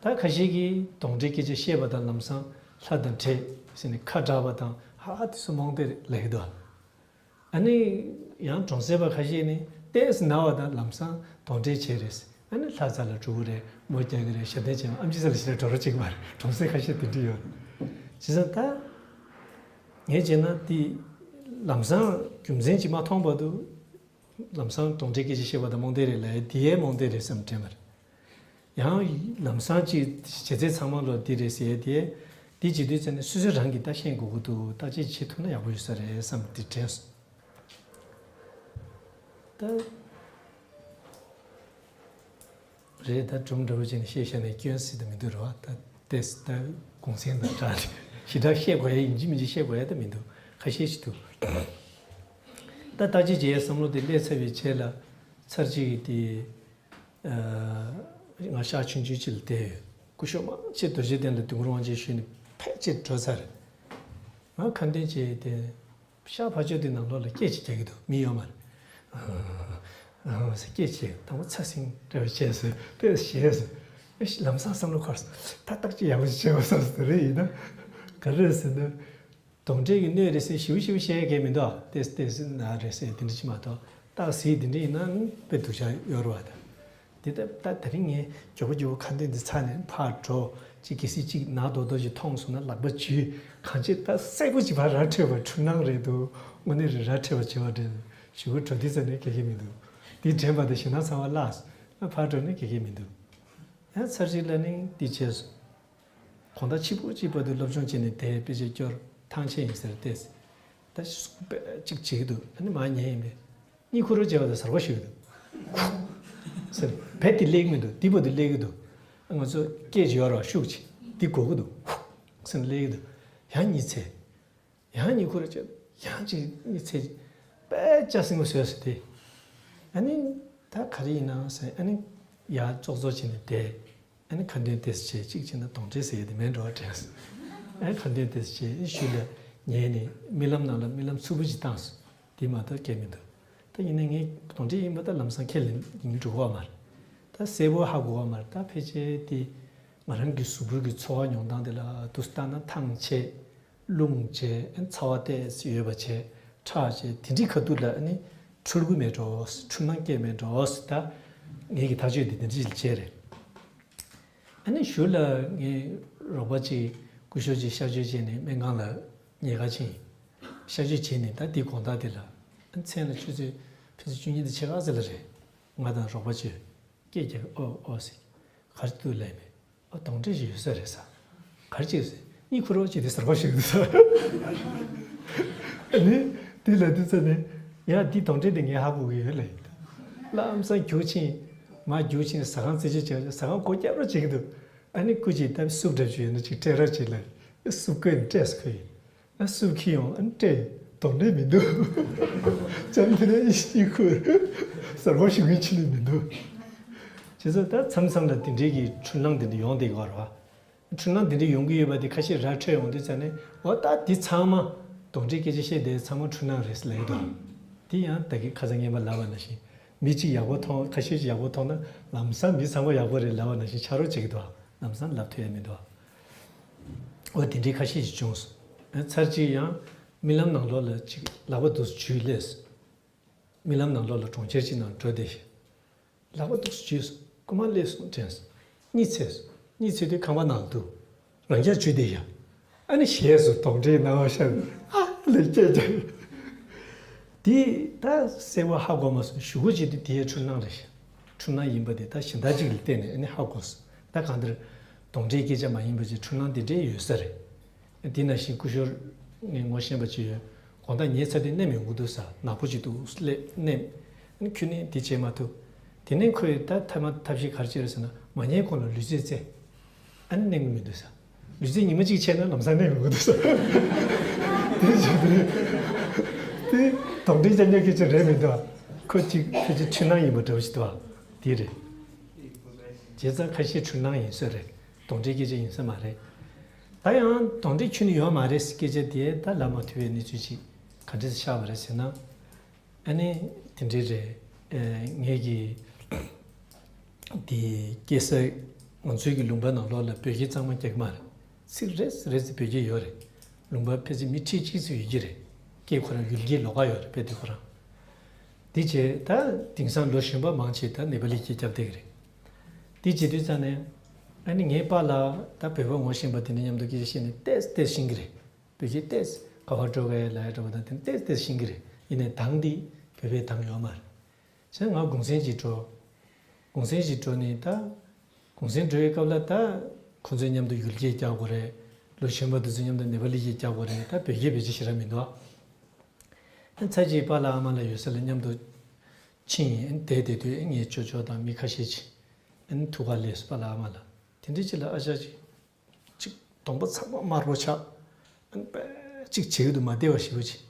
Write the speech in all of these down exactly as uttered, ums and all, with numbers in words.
ད་ཁ་ཤས་ཀྱིས་དོང་འདྲེའི་སྐད་ཆ་བཤད་པ་དང་ལམ་སང་ལྷ་དང་འཕྲད་ཟེར་ནས་ཁ་གྲགས་པ་དང་ཧ་ཧ་དེ་ཚོ་རྨོངས་དད་ལབ་ཀྱི་འདུག་ཨ་ནི་ཡང་གྲོང་གསེབ་པ་ཁ་ཤས་ནི་ཏོག་ཙམ་ན་བ་དང་ལམ་སང་དོང་འདྲེ་བྱས་རེད། ཨ་ནི་ལྷ་རྩ་ལ་འགྲོ་གི་རེད། མོ་རྒྱག་གི་རེད། ཞབས་བརྟན་བྱས་ཨམ་ཆི་རྩ་ལ་ཞེ་དྲག་འགྲོ་རོགས་བྱེད་ཀྱི་མ་རེད། གྲོང་གསེབ་ཁ་ཤས་དེ་འདྲ་ཡོད་རེད། བྱས་ཙང་ད་ངས་བྱས་ན་དེ་ལམ་སང་རྒྱུ་མཚན་ཅིག་མ་མཐོང་བར་དུ་ལམ་སང་དོང་འདྲེའི་སྐད་ཆ་བཤད་པ་དང་རྨོངས་དད་རེད་ལབ་ཡ་དེ་ཡའི་རྨོངས་དད་རེད་བསམ་དྲན་པ་རེད། ཡང་ལམ་སང་ཅིག་བྱས་ཚད་ཚང་མ་ལོ་འདི་རེད་ཟེར་ཡས་དེ། འདི་བྱེད་དུས་ཙམ་ནས་སོ་སོ་རང་གིས་ད་ཤེས་དགོས་ཀྱི་འདུག་བརྟག་དཔྱད་བྱེད་ཐུབ་ན་ཡག་པོ་ཡོད་ས་རེད་བསམ་འདི་དྲན་སོང་། ད་རེད། ད་སྒྲུང་འདྲ་པོ་བྱས་ནས་བཤད་བཞག་ནས་སྐྱོན་སྲིད་དུ་མི་འདུག་རེད་བ། ད་ཏེས་ད་གུང་སེང་དང་འདྲ་ཞེ་དྲག་བཤད་དགོས་ཡ་ཡིན་གཅིག་མིན་གཅིག་བཤད་དགོས་ཡ་ད་མི་འདུག་ཁ་ཤས་ཤིག་འདུག་ད་བརྟག་དཔྱད་བྱེད་ཡའི་བསམ་བློ་དེ་སླེབས་ཚར་བའི་རྗེས་ལ་ཚར་གཅིག་གིས་དེ། ང་ཤག་ཆུང་ཆུང་ཅིག་ལ་བསྡད་ཡོད། སྐུ་ཞབས་མང་ཆེ་རྡོ་རྗེ་གདན་ལ་དུས་འཁོར་དབང་ཆེན་ཞུས་ནས་ཕལ་ཆེར་འགྲོ་ཚར་རེད། ང་ཁ་འདོན་བྱས་ཏེ། ཤག་ཕར་ཕྱོགས་དེ་ནང་ལོགས་ལ་སྐད་ཅིག་རྒྱག་གི་འདུག་མི་ཡོད་མ་རེད། ཟེར་སྐད་ཅིག་དང་པོ་ཚ་སིང་འདྲ་བ་བྱས་ཟེར་ཏེ་ཞེས་ཟེར། ཨེ་ལམ་སང་བསམ་བློ་འཁོར་སོང་། ད་བརྟག་དཔྱད་ཡག་པོ་ཞིག་བྱེད་དགོས་བསམ་སོང་། རེད་ཡིན་ན་ག་རེ་ཟེར་ན། དོང་འདྲེ་གི་སྣོད་རེད་ཟེར་ཞིབ་ཞིབ་བཤད་མཁན་མི་འདུག་ཏེས་ཏེས་ན་རེད་ཟེར་དེ་འདྲ་ཅིག་མ་གཏོགས་རྟགས་གཟིགས་དེ་འདྲ་ཡིན་ན་དཔེ་སྡུག་ཅག་ཡོད་རེད་བ། ད་དེ་ལྟ་ད་དེ་རིང་ངས་མགྱོགས་པོ་མགྱོགས་པོ་ཁ་འདོན་འདི་ཚར་ནས་ཕར་འགྲོ། ཅིག་གལ་སྲིད་ཅིག་ནག་རྡོག་རྡོག་ཅིག་མཐོང་སོང་ན་ལག་པ་འཇུས། གང་ཅི་ད་གསལ་པོ་ཅིག་ཕར་ར་འཕྲོད་པ་འཁྲུལ་སྣང་རེད་འདུག་དངོས་གནས་རེད། ར་འཕྲོད་པ་བྱེད་པ་འདྲ་ཞུ་གི་འགྲོ་དུས་ཙམ་ནས་ག་གེ་མི་འདུག་དེ་དྲན་པ་དང་ཞེད་སྣང་ཚ་བ་བརླག་སོང་། ཕར་འགྲོ་ནས་ག་གེ་མི་འདུག་ཡང་ཚར་གཅིག་ལ་ནི་འདི་བྱས་སོང་། དགོང་དག་ཕྱི་པོ་གཅིག་བར་དུ་སློབ་སྦྱོང་བྱས་ནས་དེ་དཔེ་ཆ་སྐྱོར་ཐང་ཆད་ཡིན་ཟེར་ཏེ། ད་གཅིག་བྱེད་ཀྱི་འདུག་ཨ་ནི་མར་ཉལ་ཡིན་པས། གཉིད་ཁུག་རོགས་བྱས་པ་དང་གཟར་པ་ཞུ་གི་འདུག་ཟེར། བས་དེ་སླེབས་ཀྱི་མི་འདུག་འདི་བར་དུ་སླེབས་ཀྱི་འདུག་ང་ཚོ་སྐད་ཅིག་ཡོད་རེད་བ། ཤུགས་ཅིག་འདི་དགོས་ཀྱི་འདུག་ཟེར་སླེབས་ཀྱི་འདུག་ཡང་གཉིད་ཚད། ཡང་གཉིད་ཁུག་རོགས་བྱས། ཡང་གཅིག་གཉིད་ཚད། དཔེ་ལྕགས་སྲིན་མོ་བཟོས་སོང་སྟེ། ཨ་ནི་ད་ག་རེ་ཡིན་ནམ་ཟེར། ཨ་ནི་ཡར་ཙོག་ཙོག་བྱས་ནས་བསྡད། ཨ་ནི་ཁ་འདོན་ཏོག་ཙམ་བྱས། གཅིག་བྱས་ན་དོང་འདྲེ་ཟེར་ཡས་དེ་མེད་འགྲོ་བ་དྲན་སོང་། ཨ་ནི་ཁ་འདོན་ཏོག་ཙམ་བྱས། ཤུལ་ལ་ཉལ་ནས་རྨི་ལམ་ནང་ལ་རྨི་ལམ་འཚུབ་པོ་ཅིག་བཏང་སོང་། དེ་མ་གཏོགས་སྐད་མི་འདུག་ད་ཡིན་ན་ངས་དོང་འདྲེ་ཡིན་པ་ད་ལམ་སང་ཁས་ལེན་ཡིན་འགྲོ་གི་ཡོད་མ་རེད། ད་གསལ་པོ་ཧ་གོ་གི་ཡོད་མ་རེད། ད་ཕལ་ཆེར་དེ་ང་རང་གི་གཟུགས་པོ་གི་ཚོར་བ་མྱོང་སྟངས་དེ་ལ་འདུག་སེ་བལྟས་ན་ཐང་ཆད། རླུང་བྱས། ཚ་བ་ཏོག་ཙམ་ཡོད་པ་བྱས། ཁྲག་བྱས། དེ་འདྲའི་ཁ་ཐུག་ལ་ཨ་ནི་འཁྲུལ་གྱི་མེད་འགྲོ། འཁྲུལ་སྣང་སྐྱེས་མེད་འགྲོ། ད་ངེད་ཀྱི་ཐག་གཅོད་འདི་དེ་འདྲ་ཞིག་བྱས་རེད། ཨ་ནི་གཞུག་ལ་ངའི་རོགས་པ་གཅིག་སྐུ་ཞབས་གཅིག་གཤག་བཅོས་བྱས་ནས་སྨན་ཁང་ལ་ཉལ་ག་ཕྱིན། གཤག་བཅོས་བྱས་ནས་ད་དེའི་དགོང་དག་དེ་ལ་ཨ་ནི་མཚན་ལ་ཆུ་ཚོད་ཕལ་ཆེར་བཅུ་གཉིས་དང་ཕྱེད་ཀ་ཙམ་ལ་རེད། ང་དང་རོགས་པ་གཅིག་སྐད་རྒྱག་གི། ཨོ་ཨོ་ཟེར། ག་རེ་འདུག་ལབ་པས། ཨ་དོང་འདྲེ་ཞིག་ཡོད་ས་རེད་ཟེར། ག་རེ་བྱེད་ཟེར། གཉིད་ཁུག་རོགས་བྱས་ཏེ་གཟར་པ་ཞིག་འདུག་ཟེར། ཨ་ནི་དེ་ལབ་དུས་ཙམ་ནས་ཡ་འདི་དོང་འདྲེ་འདི་ངས་ཧ་གོ་གི་ཡོད་ལབ་ཡིན། ལམ་སང་རྒྱུག་ཕྱིན། མར་རྒྱུག་ཕྱིན། ཟ་ཁང་རྩད་གཅོད་བྱས། ཟ་ཁང་སྒོ་རྒྱབ་རོགས་བྱེད་ཀྱི་འདུག་ཨ་ནི་སྐུ་མཁྱེན་ད་སུབ་འདྲ་བྱས་ཡོད་ན་ཅིག་སྤྲད་རོགས་བྱེད་ལབ། སུབ་བསྐོལ་ནས་སྤྲད་སོང་ཁོ་ཡིས། ཨ་སུབ་ཁྱེར་ཡོང་། ཨ་ནི་སྤྲད། དོང་འདྲེ་མི་འདུག་ཅང་དེ་ནས་ཨི་ཤི་ཁུ་གཟར་པ་ཞིག་གི་ཕྱི་ནས་མི་འདུག་བྱས་ཙང་ད་མཚམས་མཚམས་ལ་དེ་འདྲའི་གི་འཁྲུལ་སྣང་དེ་འདྲ་ཡོང་བསྡད་ཀྱི་ཡོད་རེད་བ། འཁྲུལ་སྣང་དེ་འདྲ་ཡོང་གི་ཡོད་པ་དེ་ཁ་ཤས་ར་འཕྲོད་ཡོང་དུས་ཙམ་ནས། འོ་ད་འདི་ཚང་མ་དོང་འདྲེའི་སྐད་ཆ་བཤད་བསྡད་ཚང་མ་འཁྲུལ་སྣང་རེད་ཟེར་ལབ་ཀྱི་འདུག་དེ་ཡང་ད་གིན་ཁ་སང་སྔོན་མ་ལབ་པ་ནང་བཞིན། མི་གཅིག་ཡག་པོ་མཐོང་། ཁ་ཤས་ཅིག་ཡག་པོ་མཐོང་ན་ལམ་སང་མི་ཚང་མ་ཡག་པོ་རེད་ལབ་པ་ནང་བཞིན་ཆགས་རོགས་བྱེད་ཀྱི་འདུག་ལམ་སང་ལབ་ཐུབ་ཡ་མི་འདུག་འོ་དེ་འདྲའི་ཁ་ཤས་ཤིག་བྱུང་སོང་། ཚར་གཅིག་ཡང་རྨི་ལམ་ནང་ལོགས་ལ་ཅིག་ལག་པ་འདུག་སེ་འཇུས་སླེབས་སོང་། རྨི་ལམ་ནང་ལོགས་ལ་གྲོང་ཁྱེར་གཅིག་ནང་འགྲོ་བསྡད་ཤག་ལག་པ་འདུག་སེ་འཇུས་སོང་། རྐུ་མ་སླེབས་སོང་དྲན་སོང་། གཉིད་ཚད་སོང་། གཉིད་ཚད་དུས་ཁང་པ་ནང་ལ་འདུག་རང་རྐྱ་འཇུས་བསྡད་ཤག་ཨ་ནི་ཞེད་སོང་། དོང་འདྲེའི་སྣང་བ་ཤར། ཨ་ལས་སྐད་རྒྱག་དེ་ད་གསལ་པོ་ཧ་གོ་མ་སོང་། གཞུག་གུ་བྱེད་དུས་དེ་ཡང་འཁྲུལ་སྣང་རེད་ཤག་འཁྲུལ་སྣང་ཡིན་པ་དེ་ད་གཞན་དག་ཅིག་ལ་བལྟས་ནས་ཨ་ནི་ཧ་གོ་སོང་། ད་གང་ལྟར་དོང་འདྲེའི་སྐད་ཆ་མ་ཡིན་པ་ཅིག་འཁྲུལ་སྣང་དེ་འདྲས་ཡོད་ས་རེད། དེ་ནང་བཞིན་སྐུ་ཞབས་ངས་ངོ་ཤེས་པ་ཅིག་ཡོད། དགོང་དག་ཉལ་ཚར་དུས་ནམ་ཡོང་གི་འདུག་ཟེར། ནག་པོ་ཅིག་འདུག་སླེབས་ནས་ཁྱོན་ནས་དེ་བྱེད་མ་ཐུབ། དེ་ནས་ཁོས་ད་ཐ་མ་ཐབས་ཤེས་ག་རེ་བྱས་རེད་ཟེར་ན། མ་ཉལ་གོང་ལ་ལུས་རྩལ་རྩེ། ཨ་ནི་གནས་ངོ་མི་འདུག་ཟེར། ལུས་རྩལ་ཉི་མ་གཅིག་བྱས་ན་ལམ་སང་གནས་ངོ་མི་འདུག་ཟེར། དེ་བྱས་ཏེ་དེ་དོང་འདྲེ་ཅ་ཉག་སྐད་ཆ་རེད་མི་འདུག་ཁོ་གཅིག་ཕལ་ཆེར་འཁྲུལ་སྣང་ཡིན་པ་འདྲ་བོ་ཞིག་འདུག་དེ་རེད། བྱས་ཙང་ཁ་ཤས་འཁྲུལ་སྣང་ཡིན་ས་རེད། དོང་འདྲེའི་སྐད་ཆ་ཡིན་ས་མ་རེད། ད་ཡང་དོང་འདྲེ་ཁྱོན་ནས་ཡོད་མ་རེད་ཟེར་སྐད་ཆ་དེ་ད་ལབ་མ་ཐུབ་པའི་གནས་ཚུལ་ཅིག་ག་འདྲས་ཆགས་པ་རེད་ཟེར་ན། ཨ་ནི་དེ་འདྲས་རེད། ཨེ་ངེད་ཀྱི་དེ་སྐྱེས་ས་ ང་ཚོའི་གི་ལུང་པ་ནང་ལོགས་ལ་བོད་སྐད་གཙང་མ་རྒྱག་གི་མ་རེད། ཚིག་རེ་རེ་ཙམ་བོད་སྐད་ཡོད་རེད། ལུང་པ་ཕལ་ཆེར་མི་ཁྲི་གཅིག་ཙམ་ཡོད་ཀྱི་རེད། སྐད་ཁོ་རང་ཡུལ་སྐད་ལོགས་ཀ་ཡོད་རེད། དཔེ་དེ་ཁོ་རང་། དེ་བྱས་ད་དེང་སང་ལོ་གཞོན་པ་མང་ཆེ་ད་ནེ་པ་ལི་སྐད་རྒྱབ་བསྡད་ཀྱི་རེད། དེ་བྱེད་དུས་ཙང་ནས་ཨ་ནི་ངའི་པཱ་ལགས་ད་བོད་པ་ངོ་ཤེས་པ་དེ་འདྲ་མཉམ་དུ་སྐད་ཆ་བཤད་ནས་ཏོག་ཙམ་ཏོག་ཙམ་ཤེས་ཀྱི་རེད། བོད་སྐད་ཏོག་ཙམ་ག་པར་འགྲོ་གི་ལབ་ཡ་འདྲ་པོ་དང་དེ་ནས་ཏོག་ཙམ་ཏོག་ཙམ་ཤེས་ཀྱི་རེད། ཡིན་ནའི་གདངས་འདི་བོད་པའི་གདངས་ཡོད་མ་རེད། བྱས་ང་གུང་སེང་ཅིག་འགྲོ། གུང་སེང་ཅིག་འགྲོ་ནས་ད། གུང་སེང་འགྲོ་བའི་སྐབས་ལ་ད། ཁོང་ཚོའི་མཉམ་དུ་ཡུལ་སྐད་རྒྱག་དགོས་རེད། ལོ་གཞོན་པ་དེ་ཚོའི་མཉམ་དུ་ནེ་པ་ལི་སྐད་རྒྱག་དགོས་རེད། ད་བོད་སྐད་བེད་སྤྱོད་ཞེ་དྲག་མི་འདུག་ཨ། ཚར་གཅིག་པཱ་ལགས་ཨ་མ་ལགས་ཡོད་ས་ལ་མཉམ་དུ་ཕྱིན་ཡིན། བསྡད་བསྡད་དུས་ངའི་ཅོ་ཅོ་དང་མི་ཁ་ཤས་ཅིག་ཨ་ནི་ཐུག་ག་སླེབས་སོང་པཱ་ལགས་ཨ་མ་ལགས། དེ་འདྲ་ཅིག་ལ་ཨ་ཅག་ཅིག་ཅིག་གདོང་པ་ཚང་མ་དམར་པོ་ཆགས། ཨ་ནི་དཔེ་ཅིག་བྱེད་ཀྱི་འདུག་མ་བདེ་བ་ཞེ་པོ་ཅིག་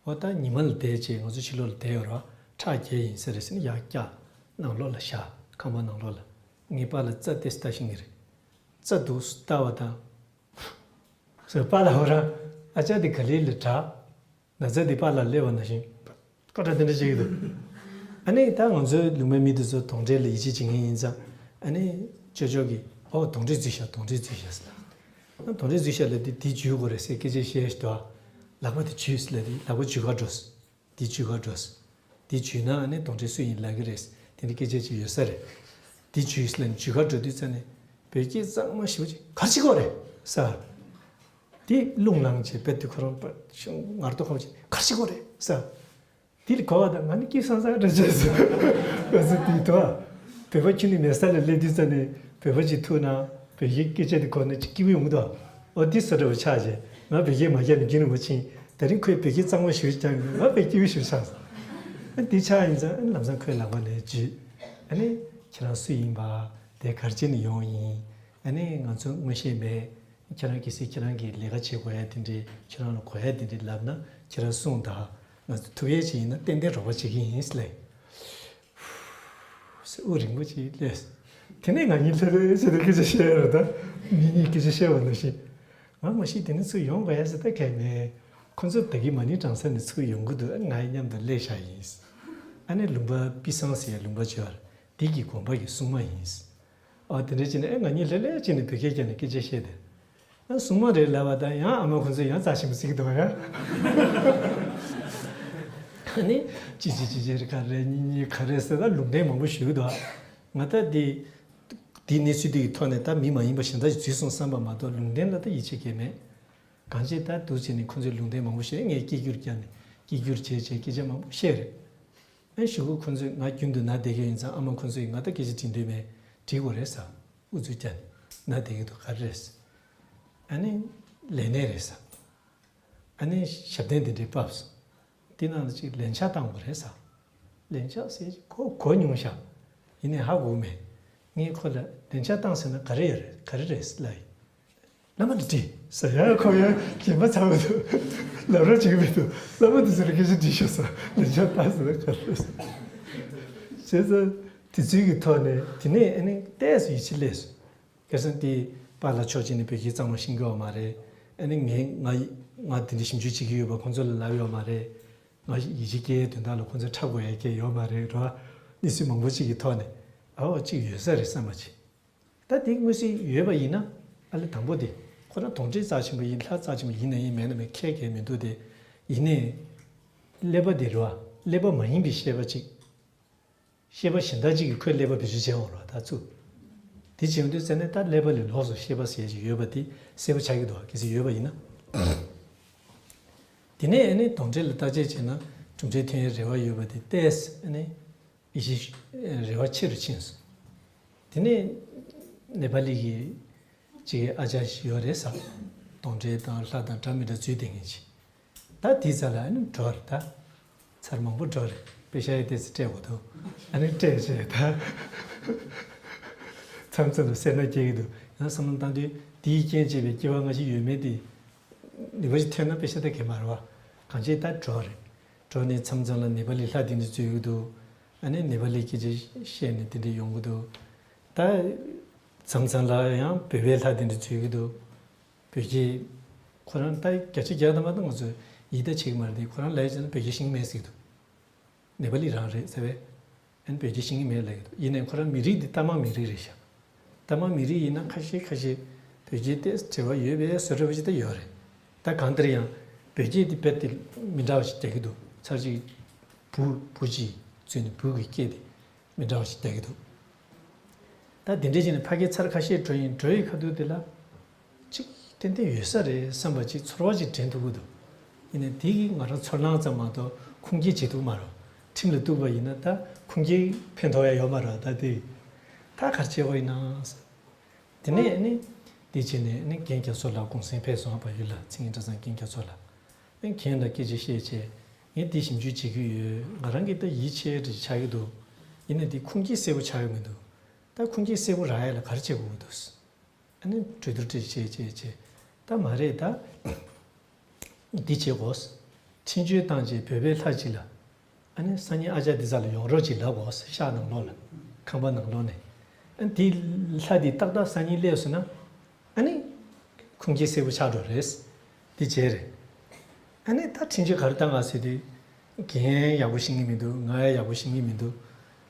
འོ་ད་ཉི་མ་ལ་བསྡད་བྱས་ང་ཚོ་ཕྱི་ལོགས་ལ་བསྡད་ཡོད་རེད་བ། ཁྲག་རྒྱས་ཡིན་ས་རེད་ཟེར་ནས་ཡར་བཀྱགས། ནང་ལོགས་ལ་བཞག་ཁང་པ་ནང་ལོགས་ལ། ངའི་པཱ་ལགས་རྩ་ཏོག་ཙམ་ལྟ་ཤེས་ཀྱི་རེད། རྩ་འདུག་ལྟ་བ་དང་། ཟེར་པཱ་ལགས་འོ་རང་ཨ་ཅག་དེ་ག་ལེ་ལ་དྲག་ན་ཚ་དེ་པཱ་ལགས་སླེབས་པ་ནང་བཞིན། སྐད་གྲགས་དེ་འདྲ་བྱེད་ཀྱི་འདུག་ཨ་ནི་ད་ང་ཚོའི་ལུང་པའི་མི་དེ་ཚོ་གདོན་འདྲེ་ལ་ཡིད་ཆེས་བྱེད་མཁན་ཡིན་ཙང་། ཨ་ནི་ཅོ་ཅོ་གིས་ཨོ་གདོན་འདྲེ་འཛུལ་ཤག་གདོན་འདྲེ་འཛུལ་ཤག་ཟེར། ཨ་གདོན་འདྲེ་འཛུལ་ཤག་ལབ་དུས་འདི་འཇུས་དགོས་རེད་ཟེར་སྐད་ཆ་བཤད་ཤག་ལག་པ་དེ་འཇུས་ལབ་དུས་ལག་པ་འཇུས་ག་འགྲོ། འདི་འཇུས་ག་འགྲོ། འདི་འཇུས་ན་ཨ་ནི་གདོན་འདྲེ་སུ་ཡིན་ལབ་ཀྱི་རེད། དེ་འདྲ་སྐད་ཆ་ཅིག་ཡོད་ས་རེད། འདི་འཇུས་ལབ་ནས་འཇུས་ག་འགྲོ་དུས་ཙ་ནས་བོད་སྐད་གཙང་མ་ཞེ་པོ་ཅིག་ག་རེ་བྱེད་ཀྱི་ཡོད་རེད་ཟེར། དེ་རླུང་ལངས་བྱས་དཔེ་དེ་ཁོ་རང་པ་ཤོང་ངར་ཏོ་ཁོ་བྱས་ག་རེ་བྱེད་ཀྱི་ཡོད་རེད་ཟེར། དེ་ལ་གོ་བ་དང་ང་ནི་སྐྱིད་སང་སང་འདྲ་བྱས་སོང་། ང་ཚོ་དེ་དོ། བོད་པ་ཁྱོད་ནི་མེད་ས་ལ་སླེབས་དུས་ཙ་ནས་བོད་པ་ཅིག་ཐུག་ན་བོད་ཡིག་སྐད་ཆ་དེ་གོ་ན་ཅིག་སྐྱིད་པོ་ཡོང་གི་འདུག་ཨོ་དེ་བཟོ་འདྲ་བོ་ཆགས་བྱས་ང་བོད་སྐད་མ་རྒྱག་ནས་རྒྱུན་རིང་པོ་ཕྱིན། དེ་རིང་ཁོས་བོད་སྐད་གཙང་མ་ཞེ་པོ་ཅིག་རྒྱག་ནས་ང་དཔེ་སྐྱིད་པོ་ཞེ་པོ་ཆགས་སོང་། ཨ་དེ་ཆགས་ཡིན་ཙང་ཨ་ལམ་སང་ཁོའི་ལག་པ་ལ་འཇུས། ཨ་ནི་ཁྱེད་རང་སུ་ཡིན་པ། དེ་ག་རེ་བྱས་ནས་ཡོང་ཡིན། ཨ་ནི་ང་ཚོ་མངོན་ཤེས་མེད། ཁྱེད་རང་གལ་སྲིད་ཁྱེད་རང་གིས་ལས་ཀ་བྱེད་དགོས་ཡ་དེ་འདྲའི་ཁྱེད་རང་ལ་གོ་ཡ་དེ་འདྲའི་ལབ་ན་ཁྱེད་རང་གསུངས་དང་། ང་ཚོ་ཐུབ་ཡས་ཅིག་ཡིན་ན་ཏན་ཏན་རོགས་པ་བྱེད་ཀྱི་ཡིན་ལབ། ཧྥུ་ཟེར་དབུགས་རིང་པོ་ཅིག་བླས། དེ་ནས་ང་གཉིས་ལྷོད་ལྷོད་བྱས་ཏེ་སྐད་ཆ་བཤད་ཡ་རེད་ད། མི་གཉིས་སྐད་ཆ་བཤད་པ་ནང་བཞིན། ང་མ་གཞི་དེ་ནས་ཚུར་ཡོང་དགོས་ཡ་ཟེར་ད་གལ་མེད། ཁོ་ཚོ་ད་གིན་མ་ཎི་བགྲང་ས་ནས་ཚུར་ཡོང་གི་འདུག་ང་མཉམ་དུ་སླེབས་བཞག་ཡིན། ཨ་ནི་ལུང་པ་པི་སང་ཟེར་ཡ་ལུང་པ་ཅིག་ཡོད་རེད། འདི་གི་དགོན་པ་གི་སྲུང་མ་ཡིན། ཨ་དེ་འདྲ་བྱས་ནས་ཨེ་ང་གཉིས་ལྷོད་ལྷོད་བྱས་ནས་བོད་སྐད་རྒྱག་ནས་སྐད་ཆ་བཤད་དེ། ཨ་སྲུང་མ་རེད་ལབ་པ་དང་ཡང་ཨ་མ་ཁོང་ཚོས་ཡང་རྩ་ཆེན་པོ་བརྩི་གི་འདུག་ཡ། ཨ་ནི་ཅི་ཅི་ཅི་ཅི་རེད་ག་རེ་གཉིས་གཉིས་ག་རེ་ཟེར་ད་ལུང་བསྟན་མང་པོ་ཞུ་གི་འདུག་ང་ད་འདི་འདི་གནས་ཚུལ་འདི་ཡི་ཐོག་ནས་ད་མི་མ་ཡིན་པ་གཞན་དག་ཅིག་འཛུལ་སོང་བསམ་པ་མ་གཏོགས་ལུང་བསྟན་ལ་ད་ཡིད་ཆེས་གལ་མེད། གང་ཅི་ད་འདུག་བྱས་ནས་ཁོང་ཚོས་ལུང་བསྟན་མང་པོ་བཤད། ངས་སྐད་སྒྱུར་བརྒྱབ་ནས་སྐད་སྒྱུར་བྱས་བྱས་སྐད་ཆ་མང་པོ་བཤད་རེད། ཨེ་གཞུག་གུ་ཁོ་ཚོས་ང་རྒྱུན་དུ་ན་བསྡད་ཀྱི་ཡིན་ཙང་ཨ་མ་ཁོ་ཚོས་ང་ད་སྐད་ཆ་དྲིས་འདོད་མེད། དྲིས་དགོས་རེད་ཟེར། ཨུ་ཚུགས་རྒྱག་ནས་ན་བསྡད་ཀྱི་འདུག་ག་རེ་རེད་ཟེར། ཨ་ནི་ལས་གནས་རེད་ཟེར། ཨ་ནི་ཞབས་བརྟན་དེ་འདྲའི་བབས་སོང་། དེ་ནང་ལ་ཅིག་ལན་ཆགས་བཏང་དགོས་རེད་ཟེར། ལན་ཆགས་ཟེར་གོ་གོ་མྱོང་ཤག་ཡིན་ནའི་ཧ་གོ་མེད། ངས་ཁོ་ལ་ལན་ཆགས་བཏང་ཟེར་ན་ག་རེ་ཡོད་རེད་ག་རེ་རེད་ལབ་ཡིན། བླ་མ་ལ་དྲིས་ཟེར་ཡང་ཁོ་ཡང་སྦྱིན་པ་ཚ་བོ་འདུག་ལབ་རོགས་བྱེད་ཀྱི་མི་འདུག་བླ་མ་དེ་ཚོ་ལ་སྐད་ཆ་དྲིས་ཤོག་ཟེར་ལན་ཆགས་བཏང་ཟེར་ན་ག་རེ་རེད་ཟེར། བྱས་ཙང་དེ་ཚོའི་གི་ཐོག་ནས་དེ་ནས་ཨ་ནི་ཏོག་ཙམ་ཡིད་ཆེས་སླེབས་སོང་། ཁ་སང་དེ་པཱ་ལགས་ཕྱོགས་གཅིག་ནས་བོད་སྐད་གཙང་མ་ཤེས་ཀྱི་ཡོད་མ་རེད། ཨ་ནི་ངས་ང་ང་དེ་འདྲ་ཞིབ་འཇུག་བྱེད་ཀྱི་ཡོད་པ་ཁོང་ཚོ་ལ་ལབ་ཡོད་མ་རེད། ང་ཡིད་ཆེས་སྐྱེ་ཡའི་དོན་དག་ལ་ཁོང་ཚོ་འཁྲབ་དགོས་ཡ་སྐད་ཡོད་མ་རེད་ར། གནས་ཚུལ་མང་པོ་ཅིག་གི་ཐོག་ནས་ཨའོ་གཅིག་ཡོད་ས་རེད་བསམ་པ་ཅིག་ད་དེ་དངོས་སུ་ཡོད་པ་ཡིན་ན་ཨ་ལེ་དང་པོ་དེ་ཁོ་རང་གདོན་འདྲེ་རྩ་ཆེན་པོ་ཡིན་ལྷ་རྩ་ཆེན་པོ་ཡིན་ན་ཡིན་མེད་ན་མེད་ཁྱད་གས་མི་འདུག་དེ་ཡིན་ནའི་ཀླད་པ་དེ་རེད་བ་ཀླད་པ་མ་ཡིན་པའི་ཤེས་པ་ཅིག་ཤེས་པ་གཞན་དག་ཅིག་གིས་ཁོའི་ཀླད་པ་བེད་སྤྱོད་བྱས་འོང་ར་ད་ཚུར། དེ་བྱེད་འོང་དུས་ཙ་ནས་ད་ཀླད་པ་ལས་ལོགས་སུ་ཤེས་པ་ཟེར་ཞིག་ཡོད་པ་དེ་གསལ་པོ་ཆགས་ཀྱི་འདུག་གལ་སྲིད་ཡོད་པ་ཡིན་ན། དེ་ནས་ཨ་ནི་གདོན་འདྲེ་ལ་བརྟག་དཔྱད་བྱས་ན་གྲུབ་འབྲས་ཐོན་ཡའི་རེ་བ་ཡོད་པ་དེ་ཏོག་ཙམ་ཨ་ནི་ཡིད་ཆེས་རེ་བ་ཆེ་རུ་ཕྱིན་སོང་། དེ་ནས་ནེ་པ་ལི་གི་ཅིག་ཨ་ཅག་ཞིག་ཡོད་རེད་ཟེར། གདོན་འདྲེ་དང་ལྷ་དང་འདྲ་མི་འདྲ་འཛུལ་བསྡད་མཁན་ཅིག་ད་དེའི་རྩ་ལ་ཨ་ནི་འགྲོ་རེད་ད། ཚར་མང་པོ་འགྲོ་རེད། པེ་ཤ་ཡི་ཏོག་ཙམ་སྤྲད་དགོས་འདུག་ཨ་ནི་སྤྲད་བྱས་ད། མཚམས་མཚམས་ལ་སེར་སྣ་སྐྱེ་གི་འདུག་ཡང་བསམ་བློ་བཏང་དུས་དེའི་རྐྱེན་བྱས་པའི་སྐྱེ་བ་སྔ་ཕྱི་ཡོད་མེད་དེ། ནེ་པ་ལི་ཐོན་ན་པེ་ཤ་ད་གས་མ་རེད་བ། གང་བྱས་ད་འགྲོ་རེད། འགྲོ་ནས་མཚམས་མཚམས་ལ་ནེ་པ་ལི་ལྷ་དེ་འདྲ་འཛུལ་གི་འདུག་ཨ་ནི་ནེ་པ་ལི་སྐད་ཆ་བཤད་ནས་དེ་འདྲ་ཡོང་གི་འདུག་ད། མཚམས་མཚམས་ལ་ཡང་བོད་པའི་ལྷ་དེ་འདྲ་འཛུལ་གི་འདུག་བོད་ཀྱི། ཁོ་རང་ད་བརྒྱ་ཆ་བརྒྱ་ད་མ་གཏོགས་ང་ཚོས་ཡིད་ད་ཆེས་ཀྱི་མ་རེད་དེ་ཁོ་རང་ལབ་ཡ་བྱས་ན་བོད་སྐད་ཤེས་ཀྱི་མེད་ཟེར་གི་འདུག་ནེ་པ་ལི་རང་རེད་ཟེར་བས། ཨན་བོད་སྐད་ཤེས་ཀྱི་མེད་ལབ་ཀྱི་འདུག་ཡིན་ནའི་ཁོ་རང་མི་རིགས་འདི་རྟ་དམག་མི་རིགས་རེད་ཤག་ད་མ་མི་རིགས་ཡིན་ན་ཁ་ཤས་ཁ་ཤས་བོད་སྐད་དེ་འབྲེལ་བ་ཡོད་པའི་བཟོ་འདྲ་པོ་ཅིག་ད་ཡོད་རེད། ད་གང་ལྟར་ཡང་བོད་སྐད་དེ་རྦད་དེ་མི་འདྲ་བ་ཞིག་རྒྱག་གི་འདུག་ཚར་གཅིག་བུ་བུ་གཅིག་བཙུན་ནས་བུ་གི་སྐད་དེ་མི་འདྲ་བ་ཞིག་རྒྱག་གི་འདུག་ད་དེ་འདྲ་བྱས་ནས་ཕ་གིར་ཚར་ཁ་ཤས་འགྲོ་ཡིན། འགྲོ་ཡི་ཁ་ཐུག་དེ་ལ་ཅིག་ཏན་ཏན་ཡོད་ས་རེད་བསམ་པ་ཅིག་ཚོར་བ་ཅིག་དྲན་ཐུབ་ཀྱི་འདུག་ཡིན་ནའི་དེ་གིས་ང་རང་ཚོར་སྣང་ཙམ་མ་གཏོགས་ཁུངས་སྐྱེལ་བྱེད་ཐུབ་མ་རེད། ཁྲིམས་ལ་གཏུགས་པ་ཡིན་ན་ད་ཁུངས་སྐྱེལ་ཕན་ཐོགས་ཡ་ཡོད་མ་རེད། ད་དེ་ད་ག་རེ་བྱེད་དགོས་ཡིན་ན། དེ་ནས་ནི་དེ་བྱས་ནས་ནི་རྒན་རྒྱ་མཚོ་ལགས་གུང་སེང་ཕེབས་སོང་། བལ་ཡུལ་ལ་མཚན་ཉིད་གྲྭ་ཚང་རྒན་རྒྱ་མཚོ་ལགས། ཨ་ནི་རྒན་ལ་སྐད་ཆ་བཤད་བྱས། ངས་འདི་ཞིབ་འཇུག་བྱེད་ཀྱི་ཡོད། ང་རང་གིས་ད་ཡིད་ཆེས་རེ་ཆགས་ཀྱི་འདུག་ཡིན་ནའི་འདི་ཁུངས་སྐྱེལ་གསལ་པོ་ཆགས་ཀྱི་མི་འདུག་ད་ཁུངས་སྐྱེལ་གསལ་པོ་རག་ཡ་ལ་ག་རེ་བྱེད་དགོས་ཀྱི་འདུག་ཨ་ནི་གྲོས་བསྡུར་བྱེད་བྱེད་བྱེད་བྱེད། ད་མ་རེད་ད། འདི་བྱེད་དགོས། འཕྲིན་བཅོལ་བཏང་རྗེས་བོད་པའི་ལྷ་གཅིག་ལ། ཨ་ནི་སང་ཉིན་ཨ་ཅག་འདི་ཚ་ལ་ཡོང་རོགས་གྱིས་ལབ་དགོས། ཤག་ནང་ལོགས་ལ། ཁང་པ་ནང་ལོགས་ནས། ཨ་ནི་དེ་ལྷ་དེ་ཏག་ཏག་སང་ཉིན་སླེབས་སོང་ན། ཨ་ནི་ཁུངས་སྐྱེལ་གསལ་པོ་ཆགས་འགྲོ་རེད། འདི་བྱས་རེད། ཨ་ནི་ད་འཕྲིན་བཅོལ་ག་རེ་བཏང་ག་ཟེར་དུས། རྒན་ཡག་པོ་ཤེས་ཀྱི་མི་འདུག་ང་ཡང་ཡག་པོ་ཤེས་ཀྱི་མི་འདུག་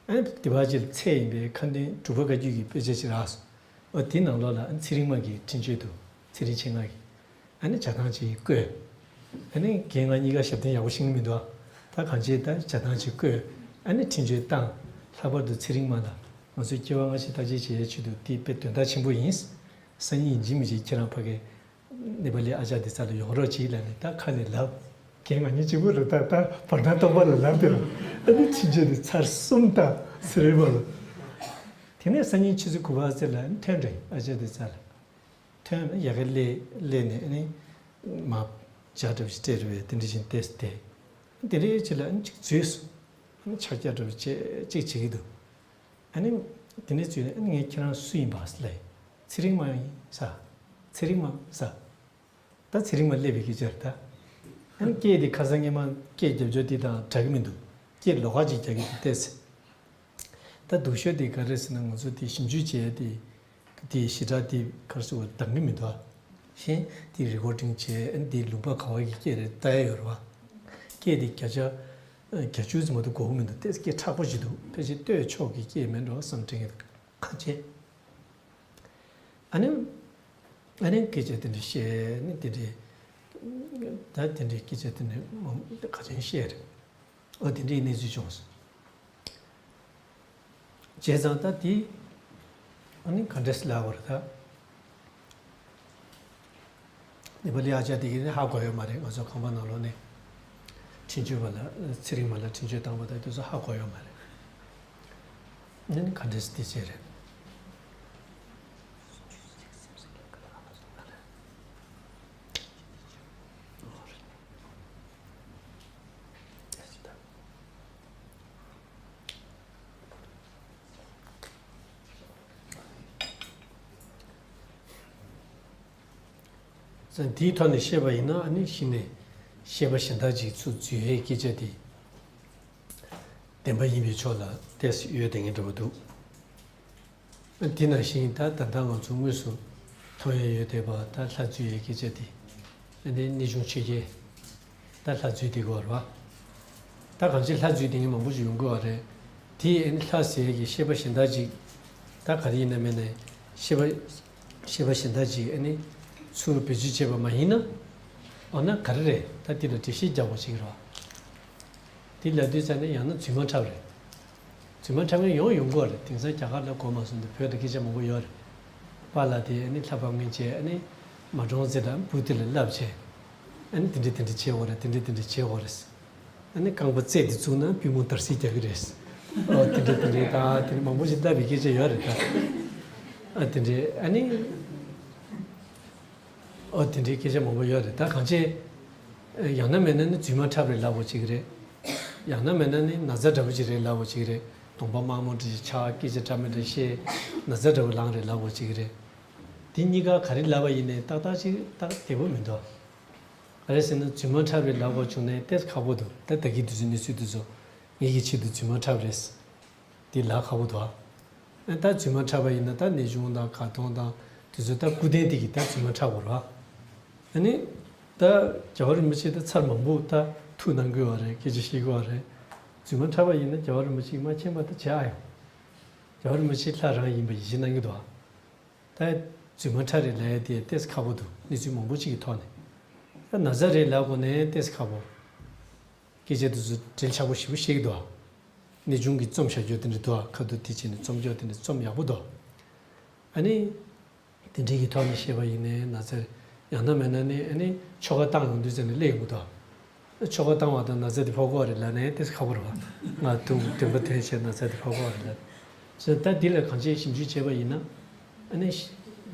ཨ་ནི་དེ་བར་གྱི་ཚད་ཡིན་པའི་ཁ་འདོན་འབྲུག་པ་བཀའ་བརྒྱུད་ཀྱི་དཔེ་ཆ་ཞིག་རག་སོང་། ཨོ་དེའི་ནང་ལོགས་ལ་ཨ་ནི་ཚེ་རིང་མ་གི་འཕྲིན་བཅོལ་འདུག་ཚེ་རིང་མཆེད་ལྔ་གི། ཨ་ནི་བྱ་བཏང་ཅིག་བཀོད། ཨ་ནི་རྒན་ང་གཉིས་ཀ་ཞབས་བརྟན་ཡག་པོ་ཤེས་ཀྱི་མི་འདུག་ད་གང་བྱས་ད་བྱ་བཏང་ཅིག་བཀོད། ཨ་ནི་འཕྲིན་བཅོལ་བཏང་། ལྷག་པར་དུ་ཚེ་རིང་མ་ལ་ང་ཚོས་སྐྱེ་བ་སྔ་ཕྱི་བརྟག་དཔྱད་བྱེད་ཡའི་ཆེད་དུ་དེ་དཔེ་དོན་དག་ཆེན་པོ་ཡིན། སང་ཉིན་ཡིན་གཅིག་མིན་གཅིག་ཁྱེད་རང་ཕ་གི་ནེ་པ་ལི་ཨ་ཅག་འདི་ཚ་ལ་ཡོང་རོགས་གྱིས་ལབ་ནས་ད་ཁ་ནས་ལབ། རྒན་ང་གཉིས་གཅིག་པུ་རེད། ད་ད་བར་སྣང་སྟོང་པ་ལ་ལབ་དེ་ལ། ཨ་ནི་ཕྱིན་ཆད་དེ་ཚར་གསུམ་ད་ཟེར་རེད་པ་ལ། དེ་ནས་སང་ཉིན་ཆུ་ཚོད་དགུ་པ་ཙམ་ལ་ཐོན་འདྲ་ཡིན། ཨ་ཅག་འདི་ཚ་ལ་ཐོན་ཡ་གི་སླེབས་སླེབས་ནས་ཨ་ནི་མ་བྱ་གྲབས་ཤིག་སྤྲད་རེད་པས། དེ་འདྲ་བཞིན་བལྟས་སུ་བལྟས། དེ་འདྲའི་ཆེད་ལ་ཨ་ནི་གཅིག་འཛུལ་སོང་། ཨ་ནི་ཕྱག་རྒྱ་གྲབས་ཅིག་ཅིག་བྱེད་ཀྱི་འདུག་ཨ་ནི་དེ་ནས་ཚུར་ནས་ཨ་ནི་ངས་ཁྱེད་རང་སུ་ཡིན་པ་ལབ་ཡིན། ཚེ་རིང་མ་ཡིན་ས། ཚེ་རིང་མ་ས། ད་ཚེ་རིང་མ་སླེབས་པའི་སྐད་ཆ་རེད་ད། ཨ་ནི་སྐད་དེ་ཁ་སང་སྔས་མ་སྐད་རྒྱབ་སྐྱོར་དེ་དང་འདྲ་གི་མི་འདུག་སྐད་ལོགས་ཀ་ཅིག་རྒྱག་གི་འདུག་བལྟས་ཚེ། ད་སྡུག་ཤོས་དེ་ག་རེ་ཟེར་ན་ང་ཚོ་དེ་ཞིབ་འཇུག་བྱས་ཏེ། དེ་ཞེ་དྲག་དེ་ག་རེ་ཟེར་བ་འདང་གི་མི་འདུག་ཨ། གཞན་དེ་རི་ཀོར་ཌིང་བྱས། ཨ་ནི་དེ་ལུང་པ་ག་བ་གི་སྐད་རེད་ལྟ་ཡ་ཡོད་རེད་བ། སྐད་དེ་བརྒྱ་ཆ་བརྒྱད་ཅུ་ཙམ་མ་གཏོགས་གོ་གི་མི་འདུག་དེ་སྐད་མཁྲེགས་པོ་ཞིག་འདུག་ཕལ་ཆེར་སྟོད་ཕྱོགས་ཀྱི་སྐད་མིན་འགྲོ་བསམ་དྲན་གྱི་འདུག་ཁ་ཆེ། ཨ་ནི། ཨ་ནི་སྐད་ཆ་དེ་འདྲ་བཤད་ནི་དེ་འདྲའི། ད་དེ་འདྲའི་སྐད་ཆ་དེ་འདྲའི་མང་ཁ་ཆེན་བཤད་རེད། ཨོ་དེ་འདྲའི་གནས་ཚུལ་བྱུང་སོང་། བྱས་ཙང་ད་དེ་ཨ་ནི་ག་འདྲས་ལབ་པ་རེད་ད། ནེ་པ་ལི་ཨ་ཅག་དེ་གིས་ཧ་གོ་ཡོད་མ་རེད། ང་ཚོ་ཁང་པ་ནང་ལོགས་ནས་འཕྲིན་བཅོལ་བ་ལ་ཚེ་རིང་མ་ལ་འཕྲིན་བཅོལ་བཏང་བ་དང་དེ་ཚོ་ཧ་གོ་ཡོད་མ་རེད། ཨ་ནི་ག་འདྲས་དེ་བྱས་རེད། འདིའི་ཐོག་ནས་བཤད་པ་ཡིན་ན། ཨ་ནི་གཞི་ནས་ཤེས་པ་གཞན་དག་ཅིག་ཚུར་འཛུལ་ཡའི་སྐད་ཆ་དེ་བདེན་པ་ཡིན་པའི་ཕྱོགས་ལ་ཏོག་ཙམ་ཡོད་དེ་ངེས་འདྲ་པོ་འདུག་དེ་ནང་བཞིན་ད་ད་ལྟ་ང་ཚོ་དངོས་སུ་མཐོང་ཡ་ཡོད་བསྡད་པ་ད་ལྷ་འཛུལ་ཡའི་སྐད་ཆ་དེ། ཨ་ནི་གནས་ཆུང་ཆོས་རྒྱལ་ད་ལྷ་འཛུལ་བསྡད་ཀྱི་ཡོད་རེད་པ། ད་གང་ཅི་ལྷ་འཛུལ་བསྡད་མཁན་མང་པོ་ཞིག་ཡོང་གི་ཡོད་རེད། དེ་ཨ་ནི་ལྷ་ཟེར་ཡ་གི་ཤེས་པ་གཞན་དག་ཅིག་ད་ག་རེ་ཡིན་ན་མིན་ན་ཤེས་པ་ཤེས་པ་གཞན་དག་ཅིག་ཨ་ནི་ཚུར་བེད་སྤྱོད་བྱས་པ་མ་ཡིན་ན། འོ་ན་ག་རེ་རེད། ད་དེ་ལ་འགྲེལ་བཤད་རྒྱག་དགོས་ཅིག་རེད་པ། དེ་ལབ་དུས་ཙ་ནས་ཡང་ན་རྫུན་མ་འཁྲབ་རེད། རྫུན་མ་འཁྲབ་མཁན་ཡོང་ཡོང་གི་ཡོད་རེད། དེང་སང་རྒྱ་གར་ལ་གོ་མ་སོང་དུས་བོད་དུ་སྐད་ཆ་མང་པོ་ཡོད་རེད། པཱ་ལགས་དེ་ཨ་ནི་ལྷ་ཕབ་མཁན་བྱས། ཨ་ནི་མ་གྲོངས་ཚེ་ལ་བུ་དེ་ལ་བསླབ་བྱས། ཨ་ནི་དེ་འདྲ་དེ་འདྲ་བྱེད་དགོས་རེད། དེ་འདྲ་དེ་འདྲ་བྱེད་དགོས་རེད། ཨ་ནི་རྐང་པ་རྩེ་དེ་བཙུགས་ན་པུས་མོ་འདར་སིག་རྒྱག་གི་རེད། ཨོ་དེ་འདྲ་དེ་འདྲ་ད་དེ་འདྲ་མང་པོ་ཞིག་བསླབ་པའི་སྐད་ཆ་ཡོད་རེད་ད། ཨ་དེ་འདྲ་ཨ་ནི། ཨོ་དེ་འདྲའི་སྐད་ཆ་མང་པོ་ཡོད་རེད། ད་གང་ཅི། ཡང་ན་མེད་ན་ནི་རྫུན་མ་འཁྲབ་རེད་ལབ་དགོས་ཅིག་རེད། ཡང་ན་མེད་ན་ནི་ན་ཚ་འདྲ་པོ་ཅིག་རེད་ལབ་དགོས་ཅིག་རེད། གདོང་པ་དམར་མོ་འདྲ་ཅིག་ཆགས། སྐད་ཆ་འདྲ་མི་འདྲ་བཤད། ན་ཚ་འདྲ་པོ་ལངས་རེད་ལབ་དགོས་ཅིག་རེད། དེ་གཉིས་ཀ་ག་རེ་ལབ་པ་ཡིན་ནའི་ཏག་ཏག་ཅིག་ཏག་བདེ་པོ་མི་འདུག་ག་རེ་ཟེར་ན་རྫུན་མ་འཁྲབ་རེད་ལབ་དགོས་བྱུང་ནའི་ཏོག་ཙམ་ཁག་པོ་འདུག་ད་ད་གིན་དུས་ཚོད་གནས་ཚུལ་དེ་ཚོ་ངེད་ཀྱི་ཆེད་དུ་རྫུན་མ་འཁྲབ་རེད། དེ་ལབ་ཁག་པོ་འདུག་ཨ་ད་རྫུན་མ་འཁྲབ་པ་ཡིན་ན་ད་གནས་ཆུང་དང་གར་སྟོང་དང་དེ་ཚོ་ད་སྐུ་རྟེན་དེ་གིས་ད་རྫུན་མ་འཁྲབ་དགོས་རེད་པ། ཨ་ནི། ད་རྒྱལ་བ་རིན་པོ་ཆེ་ད་ཚར་མང་པོ་ད་ཐུགས་གནང་གི་ཡོད་རེད། སྐད་ཆ་བཤད་ཀྱི་ཡོད་རེད། རྫུན་མ་འཁྲབ་པ་ཡིན་ན་རྒྱལ་བ་རིན་པོ་ཆེས་མ་མཁྱེན་པ་ད་བྱེད་ཨ་ཡོང་། རྒྱལ་བ་རིན་པོ་ཆེ་ལྷ་རང་ཡིན་པ་ཡིད་ཆེས་གནང་གི་འདུག་ཨ། ད་རྫུན་མ་ཁྲ་རེད་ལབ་ཡ་དེ་ཏོག་ཙམ་ཁག་པོ་འདུག་གནས་ཚུལ་མང་པོ་ཅིག་གི་ཐོག་ནས། ད་ན་ཚ་རེད་ལབ་དགོས་ནའི་ཏོག་ཙམ་ཁག་པོ། སྐད་ཆ་དེ་ཚོ་འགྲེལ་ཆགས་པོ་ཞེ་པོ་བཤད་ཀྱི་འདུག་གནས་ཆུང་གི་རྩོམ་བཞག་རྒྱུ་དེ་འདྲ་འདུག་ཁ་ཐུག་དེ་བྱས་ནས་རྩོམ་རྒྱུ་དེ་འདྲ་རྩོམ་ཡག་པོ་འདུག་ཨ་ནི། དེ་འདྲའི་གི་ཐོག་ནས་བཤད་པ་ཡིན་ནའི་ན་ཚ་རེད། ཡང་ན་མིན་ན་ནི་ཨ་ནི་ཆོ་ག་བཏང་ཡོང་དུས་ཙམ་ནས་སླེབས་ཡོང་གི་འདུག་ཆོ་ག་བཏང་བ་དང་ན་ཚ་དེ་ཕོག་གི་རེད་ལབ་ནའི་ཏོག་ཙམ་ཁག་པོ་རེད་པ། ང་དུང་དུམ་བུ་ཐོན་བྱས་ན་ཚ་དེ་ཕོག་གི་རེད་ལབ། ད་འདི་ལ་གང་ཅིའི་ཞིབ་འཇུག་བྱས་པ་ཡིན་ན། ཨ་ནི་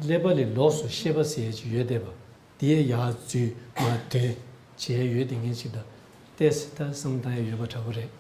ཀླད་པ་ལས་ལོགས་སུ་ཤེས་པ་ཟེར་ཡས་ཅིག་ཡོད་བསྡད་པ། དེ་ཡ་རྫུན་མ་དོན་བྱས་ཡོད་བསྡད་མཁན་ཅིག་དང་ཏོག་ཙམ་ད་བསམ་བཏང་ཡ་ཡོད་པ་འདྲ་པོ་རེད།